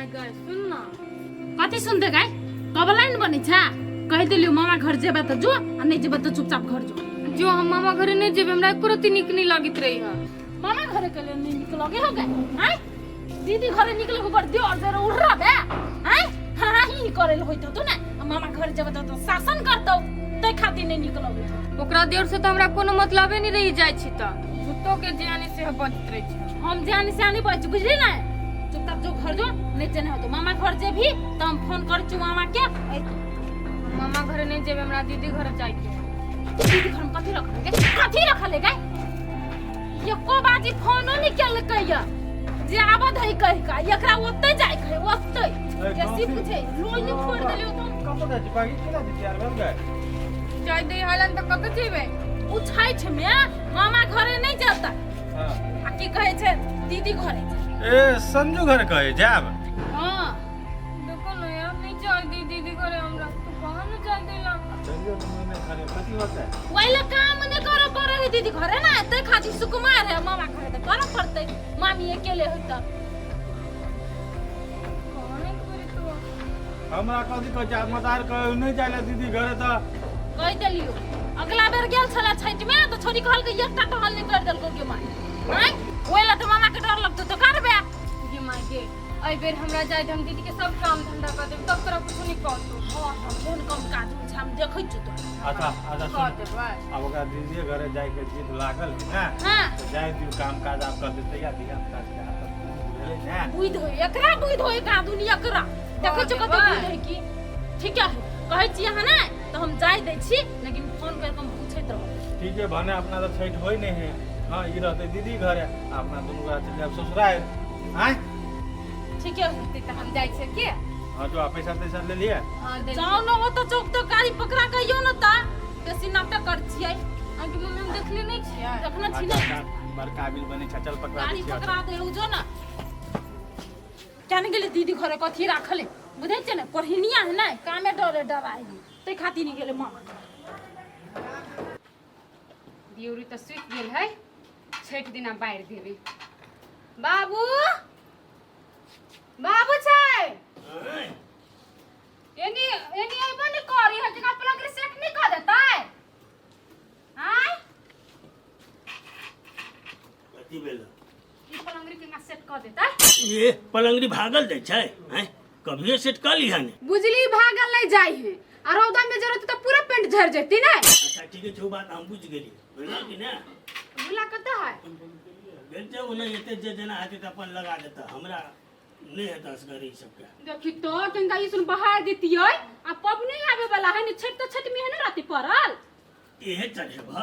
आइ गए सुन न। कथी सुनते गाय? कबला ने बनै छा? कहि देलियो मामा घर जेबे तऽ जो आ नहि जेबे तऽ चुपचाप घर जो। जो हम मामा घरे नहीं जेबे, हमरा एको रत्ती नीक नहीं लगैत रही है। मामा घरे के लिए नहीं निकल लगे हो गए? आय दीदी घरे निकले हो कर दियो और जरा उड़ रहा बे। आय हां हां ही करे होइत तो ना, आ मामा घर जेबे तऽ शासन करतौ, तै खातिर नहीं निकल लगे। ओकरा देर से तो हमरा कोनो मतलबे नहीं रही जाय छी त झूठो के जियानी से बजत रही छी। हम जानी से नहीं बच बुझली ना, चुपचाप जो घर जो नहीं चने हो तो मामा घर जे भी तो हम फोन कर छु मामा के। हम मामा घरे नहीं जेबे, हमरा दीदी घर जाय के। दीदी घर में कथी रखल गे? कथी रखल गे? एको बाजी फोनो नहीं केलकै या जे आबद है कहि का, एकरा ओतै जाय के है ओतै। जैसी पूछे लोई नहीं फोड़ देलियो तो। कतऽ जाइ छी बागी? केना छी तैयार भेल गए? जाय दे हलन त कतऽ जेबे? उ छठि में मामा घरे नहीं जाता। हाँ। आ की कहै छै दीदी घरे छै। ए संजू घर कहे जाब? हाँ। देखो न यार नहीं जाय दे दीदी घरे हमरा, तू कहाँ न जाय देला। चलियो तुम में घरे कथी होतै? ओहि काम नहीं करऽ पड़े है दीदी घरे ना, तै खातिर सुकुमार है। मामा घरे तऽ करऽ पड़तै, मामी अकेले होय तऽ। कहाँ नहीं करी तू? हमरा कथी कहै छै मदार कहे नहीं जाय ला दीदी घरे तऽ। कहि देलियो अगला बेर गेल छला छठि में तऽ छोरी कहलकै एकटा टहल नहीं कर देलको गे माय। आँय ओहि ला तऽ मामा के डर लगतौ तऽ करबे। गे माय गे एहि बेर हमरा जाय दे, हम दीदी के सब काम धंधा कर देब तब तोरा कुछो नहीं कहतो। हाँ हाँ कोन कम काज होइ छै हम देखै छियौ तोरा। अच्छा अच्छा कर सुन, देबै। आब ओकरा दीदीए घरे जाय के जिद लागल है ना। हाँ। तऽ जाय दियौ, काम काज आब कर देतै या धिया पुता के हाथ भेलै ने। बुद्धि होइ एकरा, बुद्धि होइ एकरा दुनिया एकरा देखै छियौ कते देबै। बुद्धि होइ की। ठीक है कहै छी अहाँ ने तऽ हम जाय दै छी, लेकिन फोन करि कऽ हम पूछैत रहब। ठीक है भने अपना तऽ छठि होइ नहीं है। हाँ ई रहतै दीदी घरे आ अपना दुनू गोरा चलि जायब ससुराल। आँय ठीक है तऽ हम जाइ छियै के। हाँ जो आ पैसा तैसा ले लिए? हाँ दे। जाओ न ओ तऽ चौक तऽ गाड़ी पकड़ा के अइयौ न तऽ बेसी नाटक कर छियै। अहाँके मम्मी हम देखले नहीं छियै। देखने छी ने। अच्छा, बड़ काबिल बने छै, चल पकड़ा दै गाड़ी छियै। पकड़ा दे जो न। क्या नहीं गेलै दीदी घरे कथी राखल है बुझै छियै ने, कोढ़िनिया है ने, कामे डरे डराइ है तै खातिर नहीं गेलै मामा। दियोरी तऽ सुति गेल है, छठि दिना बारि देबै। बाबू बाबू छै एनी एनी अइबो ने करी है, जकरा प्लग सेट नहीं कर देतै। आय कथी भेल? ई पलंगरी केना सेट कर देतै? ये पलंगरी भागल जाइ छै हैं? कभिए सेट कर लिहन ने। बुझली भागल नहीं जाइ है, आ रौदा में जरूरत तऽ पूरा पेंट झड़ जेती ने। अच्छा ठीक है, बात हम बुझि गेली, बुझलहुँ कि ने? बुला कतऽ है? गेल छै ओना एते जे जेना हेतै तऽ अपन लगा देतै, हमरा नहि हेतै असगर ई सबके। देखी तो किनका ई सुन बहार दितियै आ पबनी आबे वाला है ने, छठ तऽ छठ में है ने राति पड़ल। इहे चढ़ेबह?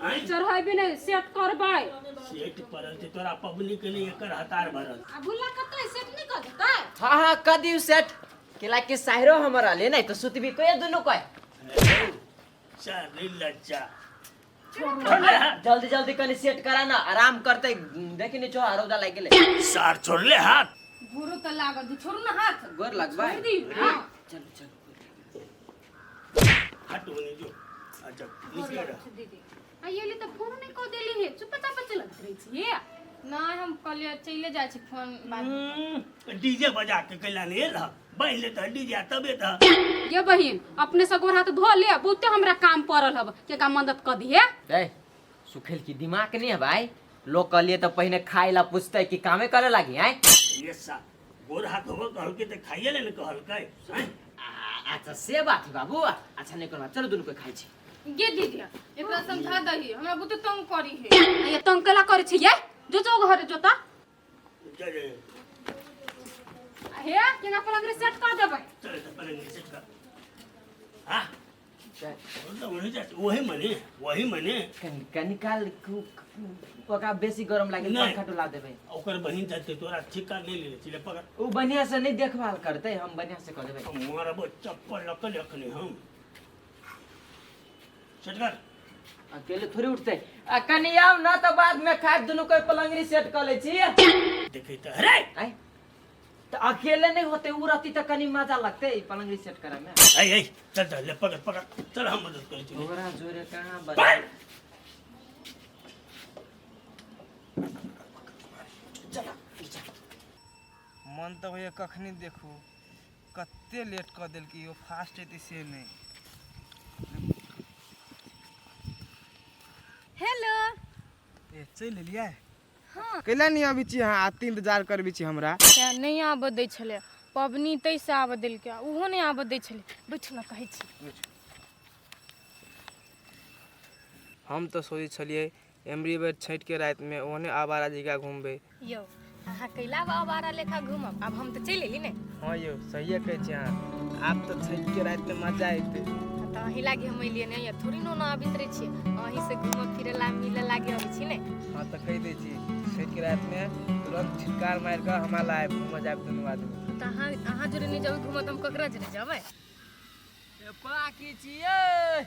आँय? चढ़ेबे नहि, सेट करबै। सेट पड़ल छै तोरा पबनी के लिए एकर हतार भरल। आ भुल्ला कतऽ सेट नहि कऽ देतै? हाँ हाँ कह दियौ सेट केला के साहिरो हमर अले नहीं तो सुतबी कोई दुनू कोई। सर लज्जा जल्दी जल्दी कनी सेट करा ना, आराम करते देखी नहीं छो रौदा लागि गेलै। सार छोड़ले हाथ। गोरो तऽ लागल छै, छोड़ू ना हाथ। गोर लगबै। छोड़ि दियौ ना। चलू चलू हट होने जो। अच्छा निकले रह। दीदी आ ये तऽ फोन नहि कऽ देली हे, चुपचाप चलत रहै छियै। नहि हम कहलियै चलि जाइ छी फोन बाद में। डीजे बजा के कैला नहीं एल बान्हि लेतह डीजे तबे तऽ। ये बहिन अपने से गोर हाथ धो ले, बहुते हमरा काम पड़ल हब, केका मदद कऽ दिहे। ए सुखेल की दिमाग नहीं है भाई, लोग कहलिए तो पहिने खाए ला पूछते कि कामे करे लागी आय। ये सा गोर हाथ धोबो कहलकै तऽ खाइए ले ने कहलकै आँय? अच्छा से बात है बाबू, अच्छा नहीं करबा, चलो दुनू कोई खाइ छी। गे दीदी एकरा समझा दही, हमरा बहुते तंग करी है। ये तंग केला करै छी ये, जो जो घरे जोता। जा जा हे केना पलंग रे सेट कर देबै। चल तऽ पलंग सेट कर। हाँ तो वही जा, वही मने वही मने। कनी कनी काल ओकरा बेसी गरम लागे नहि। पंखा डोला देबै। ओकर बहिन जाते तोरा ठिका नहीं लेने छिले पकड़। उ बढ़िया से नहीं देखभाल करते, हम बढ़िया से कर देबै। मारबो चप्पल लकल अखनी हम। सेट कर। अकेले थोड़ी उठते, आ कनी आउ ना तो बाद में खाए दुनू कोई पलंगरी सेट कर ले छी। देखै तऽ अरे आय तो अकेले नहीं होते, उ रहती तो कनी मजा लगते ई पलंगरी सेट करे में। ऐ ऐ चल चल ले पकड़ पकड़ चल हम मदद करै छी। ओकरा जोरे कहाँ बजा। पकड़। मन तऽ होइए कखनी देखू कते लेट कऽ देलकै यौ फास्ट एतै से नहि। हेलो। ए चलि एलियै? हँ। कैला नहि अबै छी अहाँ? आते इंतजार करबै छी हमरा। तेँ नहि आबऽ दै छलै पबनी, ताहिसँ आबऽ देलकै, आ ओहो नहि आबऽ दै छलै। बैठू ने, कहै छी। हम तऽ सोचै छलियै एमरी बेर छठिके रातिमे ओहने आवारा जकाँ घुमबै। यौ अहाँ कैला आवारा लेखा घूमब? आब हम तऽ चलि एली ने। हँ यौ, सहिए कहै छी अहाँ। आब तऽ छठिके रातिमे मजा अयतै। तऽ अहीं लागी हम एलियै ने, या थोड़ी ने ओना आबैत रहै छियै। अहीं से घूमऽ फिरे ला मिले लागी अबै छी ने। हँ तऽ कहि दै छी, छठिके रातिमे तुरंत छिटकार मारि कऽ हमरा ला आबि, घूमऽ जायब दुनू आदमी। तऽ अहाँ अहाँ जोरे नहि जेबै घूमऽ तऽ हम ककरा जोरे जेबै? पाकी छियै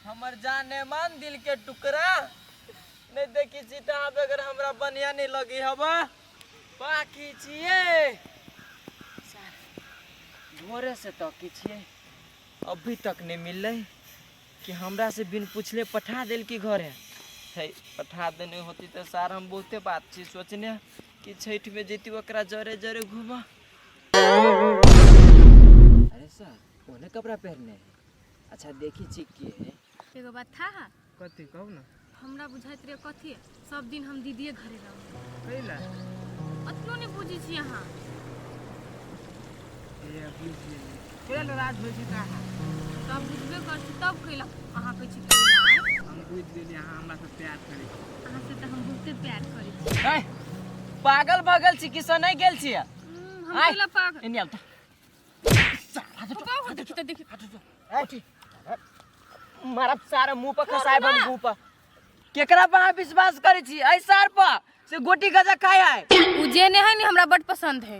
हमर जाने मान, दिल के टुकड़ा। नहीं देखी छी तऽ अहाँ बगैर हमरा बढ़िया नहीं लगी हवा। पाकी छियै, भोरे से तकी छियै, अभी तक नहीं मिललै। कि हमरा से बिन पूछले पठा देलकी घरे है। पठा देने होती तऽ सार हम बहुते बात छी सोचने कि छठि में जैती ओकरा जरे जरे घूमा। अरे सर, ओने कपड़ा पहनने है। अच्छा देखी छी के है। एगो बात था। कथी? कहू ने। हमरा बुझाइत रहे कथी, सब दिन हम दीदीए घरे रहब। कैला? अतनो नहि बुझै छी अहाँ। ए बुझि गेलियै। कैला नाराज होइ छी तऽ अहाँ? तब बुझबे कर छी, तब कैला अहाँ कहै छी कैला आँय? हम बुझि गेलियै, अहाँ हमरा से प्यार करै छी। अहाँ से तऽ हम बहुते प्यार करै छी। है, पागल भगल छी कि सनै गेल छी? हम आँय। कैला पागल? एने आउ तऽ। पापा, देखी तऽ देखी। मारब सारा मुंह पर खसायब हम मुंह पर। केकरा पर अहाँ विश्वास करै छी? एहि सार पर से गोटी गजा खाय है। उ जे नहि है ने, हमरा बड पसंद है।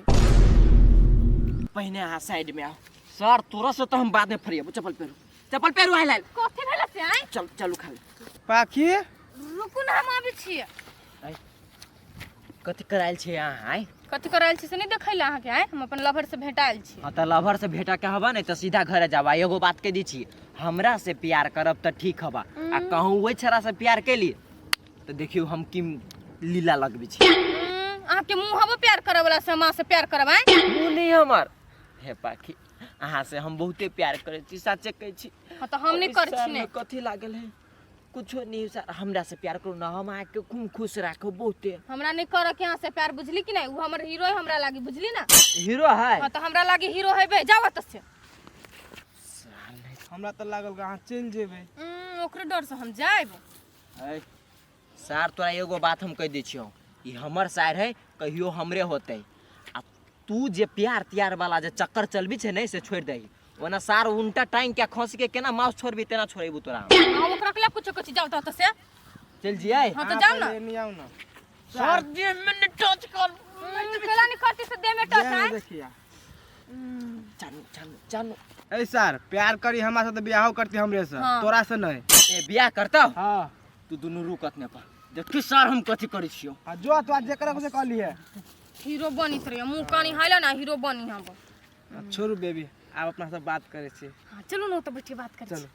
पहिने अहाँ साइड में आओ। सर, तोरा से तो हम बाद में फरियाबो। चप्पल पेरू, चप्पल पेरू। आयल आयल। कथी भेल से आँय? चल चलू खा ले। पाखी। रुकू ने, हम आबै छियै। कथी करायल छै अहाँ आइ? कथी करायल छी से नहि देखै लए अहाँके आँय? हम अपन लवर से भेटायल छी। हाँ तऽ लवर से भेटा के हवा नहीं तऽ सीधा घरे जाबा। एगो बात कह दी छी, हमरा से प्यार करब तऽ ठीक हवा, आ कहूँ वही छड़ा से प्यार कैली तऽ देखियौ हम की लीला लगबै छी। अहाँके मुँह हबो प्यार करऽ वाला से हम अहाँ से प्यार करब आँय? मुँह नहीं हमर हे। पाखी, अहाँ से हम बहुते प्यार करै छी, साचे कहै छी। हाँ तऽ हम नहि और करै सर छी ने। में कथी लागल है? कुछो नहीं सर, हमरा से प्यार करू ना, हम अहाँके खूब खुश राखब बहुते। हमरा नहि करऽ के अहाँ से प्यार, बुझली कि नहि? उ हमर हीरो है हमरा लागी, बुझली ना? हीरो है? हाँ तऽ हमरा लागी हीरो हेबे, जाउ एतऽ से। हमरा तऽ लागल कि अहाँ चलि जेबै। ओकरे डर से हम जायब। है सार, तोरा एगो बात हम कहि दै छियौ, ई हमर सार है, कहियो हमरे होतै। आ तू जे प्यार त्यार वाला जे चक्कर चलबी छै ने, से छोड़ि दही। ओना सार उल्टा टांग के खस के केना माउस छोड़बी, तेना छोड़ेबू तोरा हम। अहाँ ओकरा के कुछो कुछ, जाउ तऽ से। चल जियै। हाँ तऽ जाउ ना। एने आउ ना। सर, देह में ने टच कर। केला नहीं करती से देह में टच जाए आँय? देखिया। चानू चानू चानू। ए सर, प्यार करी हमरा से तऽ बियाहो करती हमरे से। हाँ। तोरा से नहीं। ए बियाह करता? हाँ। तू दुनू रुक अतने पर, देखी सर हम कथी करै छियौ। हाँ जो, तो आज जेकरा कुछ कहली है। हीरो बनित रहियो, मुँह कानी हाइला ना हीरो बनी हम। छोड़ू बेबी, आब अपना सब बात करै छी। हाँ चलू ने, तऽ बैठिए बात करै छी। चलू।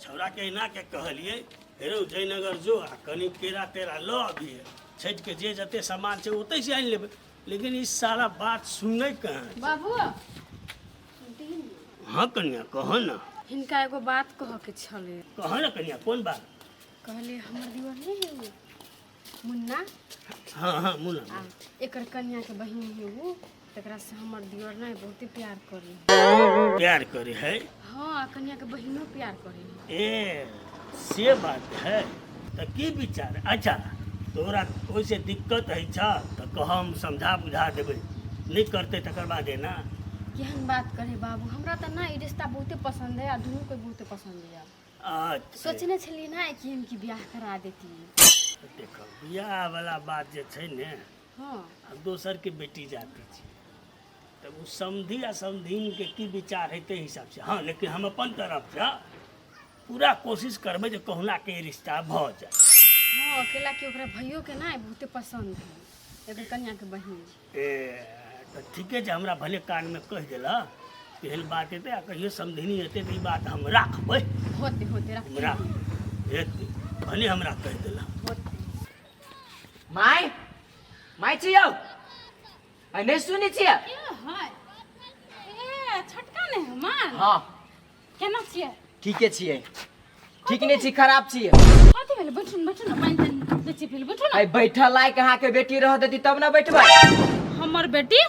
छौड़ा के एना के कहलियै, हेरौ जयनगर जो आ कनि केरा तेरा लऽ अबिहे, छठिके जे जते सामान छै ओतै से आनि लेबै। लेकिन ई सारा बात सुनै कहाँ छै? बाबू। हाँ कन्या, कह ना। हिनका एगो बात कहऽ के छलै। कह ना कन्या, कोन बात? कहले हमर दिवर नहीं है उ मुन्ना। हाँ हाँ, मुन्ना। आ एकर कन्या के बहिन है उ, तकरा से हमर दिवर ने बहुते प्यार करे। प्यार करे है? हाँ, आ कन्या के बहिनो प्यार करे है। ए से बात है तऽ की विचार? अच्छा तोरा ओहिसे दिक्कत है छ तऽ कह, हम समझा बुझा देबै। नहि करतै तकर बाद एना केहन बात करे बाबू, हमरा तऽ ना ई रिश्ता बहुते पसंद है आ दुनू के बहुते पसंद है। अच्छा। सोचने छलियै ना कि हम की बियाह करा देती। देखो, बियाह वाला बात जे छै ने, हाँ। आब दोसरके बेटी जाति छै तऽ ओ समधि आ समधिनके की विचार हेतै हिसाब से। हाँ, लेकिन हम अपन तरफसँ पूरा कोशिश करबै जे कहुना के ई रिश्ता भऽ जाय। हाँ, अकेला के ओकरा भैयो के ना बहुते पसंद है एकर कन्या के बहिन। ए तऽ ठीके छै, हमरा भले कानमे कहि देलक, एहन बात हेतै आ कहियो समधिनी हेतै तऽ ई बात हम राखबै। होते होते रख। हमरा हेतै, भले हमरा कहि देलक। होते। My my छी यौ, आ नहि सुनै छियै? के है? ए छोटका ने हमार। हाँ। केना छियै? ठीके छियै। ठीक नहि छी, खराब छियै। कथी भेलै? बैठू ने, बैठू ने, पानि तानि दै छी पी बैठू ने। आइ बैठल लायक अहाँके बेटी रह देती तब ने बैठबै। हमर बेटी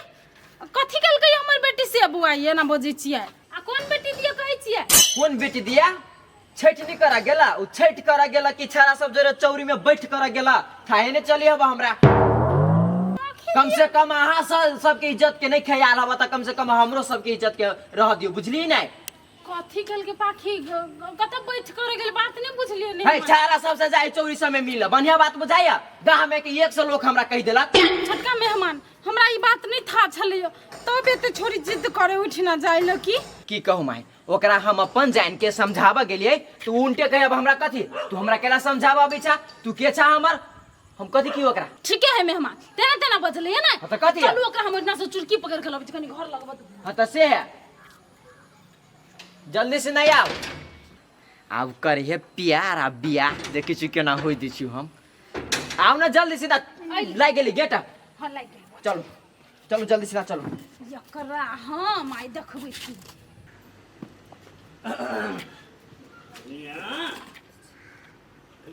कथी केलकै? हमर बेटी से बौआ एना बजै छियै? आ कोन बेटी दिया कहै छियै? कोन बेटी दिया? छठि नहि करा गेला ओ, छठि करा गेला कि छाड़ा सब जरे चौरी में बैठ करा गेला, थाहे नहि चली हब हमरा। कम से कम अहाँ सब सबके इज्जत के नहीं ख्याल हब तऽ कम से कम हमरो सबके इज्जत के रह दियौ, बुझली नहीं? कथी केलकै पाखी? कतऽ बैठ कर गेल? बात नहि बुझलियै ने। है छाड़ा सबसे जाय चौरी सब में मिल, बढ़िया बात बुझाइया? गाँव में के एक सौ लोग हमरा कहि देलक। छोटका मेहमान, हमरा ई बात नहि था छलै, तब एते छोरी जिद करे उठि ना जाय ल की। की कहू माय, ओकरा हम अपन जान के समझाबऽ गेलियै तऽ उल्टे कहे अब हमरा कथी, तू हमरा केना समझाबऽ अबै छा, तू के छा हमर? हम कथी की ओकरा? ठीके है मेहमान, तेना तेना बजलै है ने। हाँ तऽ कथी है? चलू, ओकरा हम ओहिना से चुटकी पकड़ के लबै छी, कनी घर लगबऽ। हाँ तऽ से है, जल्दी से नहीं आउ। आब करिहे प्यार आ बियाह, देखै छी केना होइ दै छी हम। आउ ने जल्दी, सीधा लागि गेली गेट। हाँ, लागि गेल। चलू चलू, जल्दी सीधा चलू। एकरा हम आइ देखबै छी। दुनिया,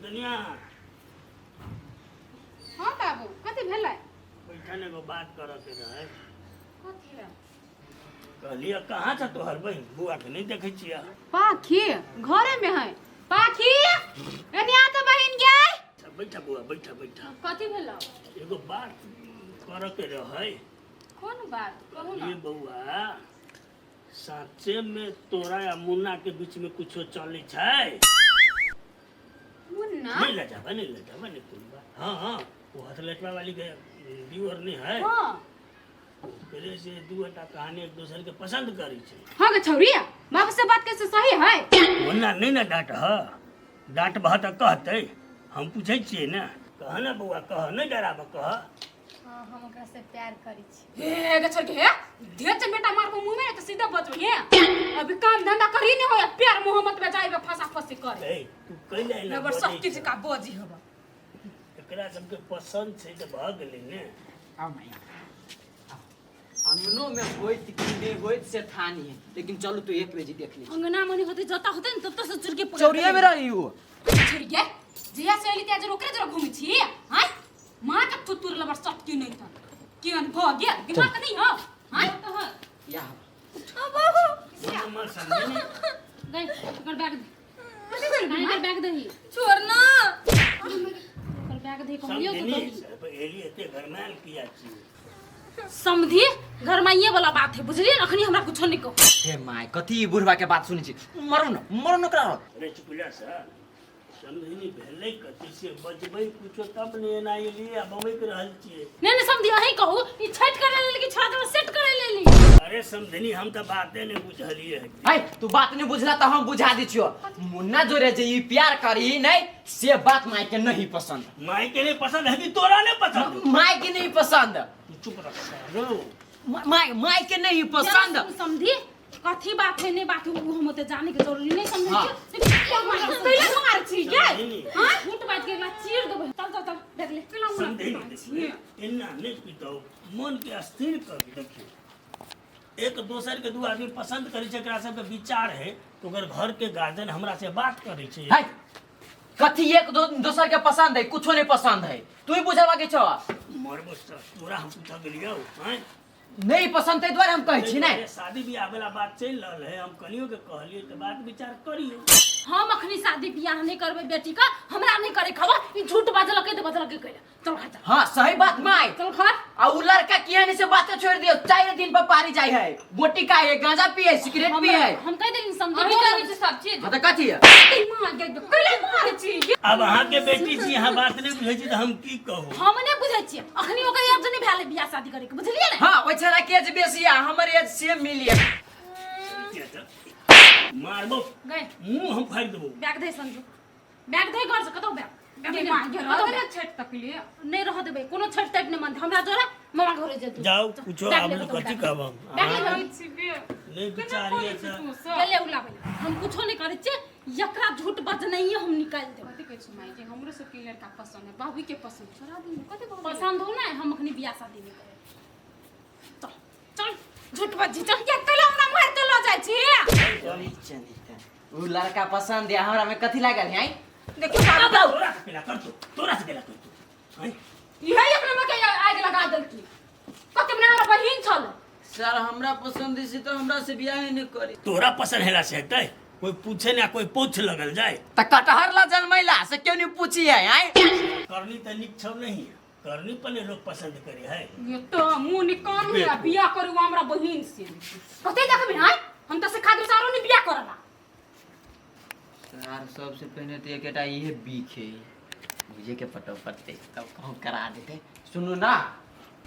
दुनिया। हाँ बाबू, कथी भेलै? बैठन, एगो बात करऽ के रहै। कथी है? कहलियै कहाँ छ तोहर बहिन? बुआ के नहि देखै छियै। पाखी घरे में है। पाखी, एने आ तो बहिन गे। अच्छा, बैठा बुआ, बैठा बैठा। कथी भेलौ? एगो बात करऽ के रहै। कोन बात, कहू ये ना। बौआ, साँचे में तोरा या मुन्ना के बीच में कुछो चलै छै? मुन्ना? नहीं लजाबा, नहीं लजाबा, नहीं कोई बात। हाँ हाँ, वो हथलेटवा वाली के दीवर नहीं है? हाँ। ओकरे से दू टा कहानी एक दोसर के पसंद करै छै। हाँ गे छौरिया, बाबू से बात कैसे सही है? ओना नहीं ने डांट ह, डांट बह तऽ कहतै। हम पूछै छियै ने, कह ने बौआ, कह, नहीं डराब, कह। हाँ, हम ओकरा से प्यार करै छी। हे गे छोड़ के, हे ढेर चमेटा मारबो मुंह में त सीधा बचबो। हे अभी काम धंधा करी नहीं हो, प्यार मोहब्बत में जाइबे फंसा फंसी करे। ए, तू कैला एना नबर बजै सब छह? का बजी हबा। एकरा सबके पसंद छै तऽ भऽ गेलै ने। आउ माय, आउ। अंगनो में होइत कि नहीं होइत से था नहीं है, लेकिन चलू तो एक बेजी देख ली। अंगना मनी होते, जता होते न तब से चुरके पकड़। चौरिया में रही हो। छुड़िया, जहिया से अइली तिया जर ओकरे जरा घूमै छी। हाय माँ के थुतुर लबर सट क्यों नहीं था केहन भऽ गेल दिमाग नहीं हो? हाय या। हमर समझे नहीं। गई, ओकर बैग दे, एकर बैग दही। छोड़ ना। ओकर बैग दही कहलियो तो। समझे दही। एली एते गरमायल किया छी? समझी, गरमाइए वाला बात है, बुझलिए? अखनी हमरा कुछो नहीं कहो। हे my, कथी ई बुढ़वा के बात सुनै छी? मरू न, मरू न ओकरा। अरे चुकुला सर, समझनी भेलै कथी से बजबै कुछो तब ने। एना एलियै आ बमकि रहल छियै। नहीं नहीं समझी, अहीं कहू, ई छठ करे लेली कि छोड़ा सेट करे लेली? अरे समझनी, हम तऽ बाते नहि बुझलियै। है तू बात नहीं बुझला तऽ हम बुझा दै छियो। मुन्ना जोरे जे ई प्यार करी नहीं से बात माय के नहीं पसंद। माय के नहीं पसंद है कि तोरा नहीं पसंद? माय के नहीं पसंद। तू चुप रह सरो। My my के नहीं पसंद। समझी, कथी बात है नहीं बात है वो हम ओते जाने के जरूरी नहीं समझै हाँ। छी। कैला मार छी गे? समझी। हां, झूठ बात के एकरा चीर देबै। चल चल चल, देख ले कैला मार समझी छी। एना नहीं पिताओ, मन के स्थिर कर। देखियौ, एक दोसर के दू आदमी पसंद करै छै, एकरा सबके विचार है तो ओकर घर के गार्जियन हमरा से बात करै छै। है कथी एक दोसर के पसंद है? कुछो नहीं पसंद है, तू ही बुझा बाकी छौ। मरबो सर, तोरा हम पूछऽ गेलियौ आँय? नहीं पसंद ताहि दुआरे हम कहै छी नहीं। शादी बियाह वाला बात चलि रहल है, हम कनियो के कहलियै तऽ बात विचार करियौ। हम अखनी शादी बियाह नहीं करबै बेटी का, हमरा नहीं करे खबर। ई झूठ बाजलकै तऽ बजलकै कैला। चल घर चल। हाँ, सही बात माय। चल घर। आ उ लड़का किया नहीं से बातें छोड़ दियो, 4 दिन पर पारी जाय है, गोटी का है, गांजा पिए, सिगरेट पिए है। हम कह देली समझी। अहीं करै छी सब चीज। हाँ तऽ कथी है? मां गे, कैला मार छी? आब अहाँके बेटी छी, अहाँ बात नहि बुझै छी तऽ हम की कहू? हम नहि बुझै छियै, अखनी ओकर एज नहि भेलै बियाह शादी करे के, बुझलियै ने? हाँ, ओइ छड़ा के एज बेसी आ हमर एज सेम मिली। मारबो गए मुंह हम फाड़ि देबो। बैग दे संजू, बैग दे घर से। कतौ बैग गे माँ गे, कतौ रह बैग? छठि तक लिए। नहीं रह देबै, कोनो छठ तठ नहीं मानते, हमरा जोरा मामा घरे जेतू। जाउ, कुछो बैग आब ले कतौ कथी बैग। कहब हम? बैग ले। करै छी बे। नहि विचारिए तऽ तू सब गेले उलाबै, हम कुछो नहीं करै छियै, एकरा झूठ बजनाइए हम निकालि देबै। कथी कहै छी माय गे? हमरो सबके लड़का पसंद है, बाबू के पसंद छोड़ा दी, कथी कहबै? पसंद हो ना, हम अखनी बियाह शादी नहीं करबै। झूठ बज्जी चल के कल हमरा मार के ल जाइ छी। उ लड़का पसंद है हमरा में कथी लागल है? देखियो बाबू, तोरा से केला कर तू, तोरा से केला कर तू, हैं? इहे अपना में के आग लगा देलकी। कते बना हमरा बहिन छल। सर हमरा पसंद है तो हमरा से बियाह नहीं करी। तोरा पसंद हेला से हेतै? कोई पूछे ना कोई पूछ लगल जाए। त कटहर ला जन्मैला से क्यों नहीं पूछी है आय? करनी त निक छौ नहीं, करनी पर ने लोग पसंद करे है। ये तो मुंह निकाल लिया बियाह करू हमरा बहिन से। कते देखबे हैं? हम त सिखा देब सारो नहीं बियाह करला। सर सबसे पहले तो एकटा इहे बीख है, बुझे के पटो पड़ते तब कहूँ करा देते। सुनू ना,